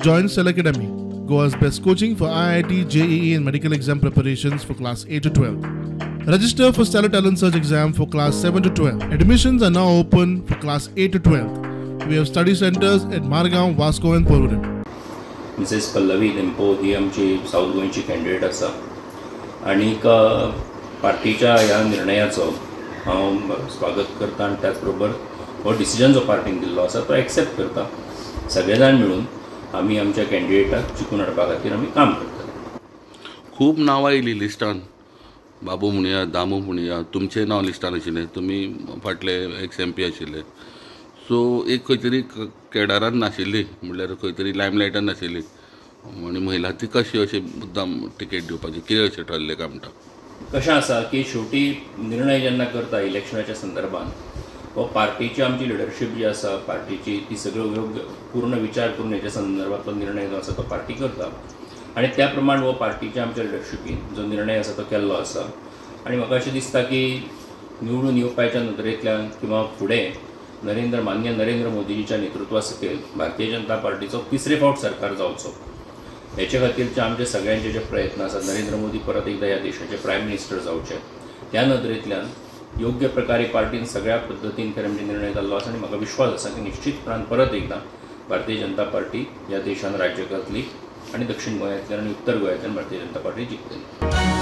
Join Stellar Academy, Goa's best coaching for IIT, JEE and medical exam preparations for class 8 to 12. Register for Stellar Talent Search exam for class 7 to 12. Admissions are now open for class 8 to 12. We have study centers at Margao, Vasco and Porvorim. Mrs Pallavi Dempo ही आमची south गोंयची candidate आसा आनीक पार्टीच्या ह्या निर्णयाचो हांव स्वागत करता आनी त्याच बरोबर हो डिसिजन जो पार्टीन दिल्लो आसा तो एक्सेप्ट करता. सगळे जाण मिळून आमी आमच्या कॅन्डिडेटाक जिखून हाडपा खातीर आमी काम करतले. खूब नांवां येयली लिस्टान, बाबू म्हणया, दामू म्हणया, तुमचें नांव लिस्टान आशिल्लें, तुमी फाटले एक्स एम पी आशिल्ले. सो एक खंय तरी केडारान नाशिल्ली, म्हणल्यार खंय तरी लायमलायटान नाशिल्ली आनी महिला ती कशी अशी मुद्दाम तिकेट दिवपाची कितें अशें ठरलें काय म्हणटा? कशें आसा की शेवटी निर्णय जेन्ना करता इलेक्शनाच्या संदर्भात हो पार्टीची आमची लिडरशीप जी आसा पार्टीची ती सगळ्यो योग्य पूर्ण विचार करून हेच्या संदर्भातलो निर्णय जो आसा तो पार्टी करता आनी त्या प्रमाण हो पार्टीच्या आमच्या लिडरशिपीन जो निर्णय आसा तो केल्लो आसा. आनी म्हाका अशें दिसता की निवडून येवपाच्या नदरेंतल्यान किंवा फुडें माननीय नरेंद्र मोदीजीच्या नेतृत्वा सकयल भारतीय जनता पार्टीचो तिसरे फावट सरकार जावचो हेचे खातीरचे आमचे सगळ्यांचे जे प्रयत्न आसा, नरेंद्र मोदी परत एकदा ह्या देशाचे प्रायम मिनिस्टर जावचे त्या नदरेंतल्यान योग्य प्रकारे पार्टीन सगळ्या पद्दतीन खरें म्हणजे निर्णय जाल्लो आसा. आनी म्हाका विश्वास आसा की निश्चितपणान परत एकदां भारतीय जनता पार्टी ह्या देशान राज्य करतली आनी दक्षिण गोंयांतल्यान आनी उत्तर गोंयांतल्यान भारतीय जनता पार्टी जिखतली.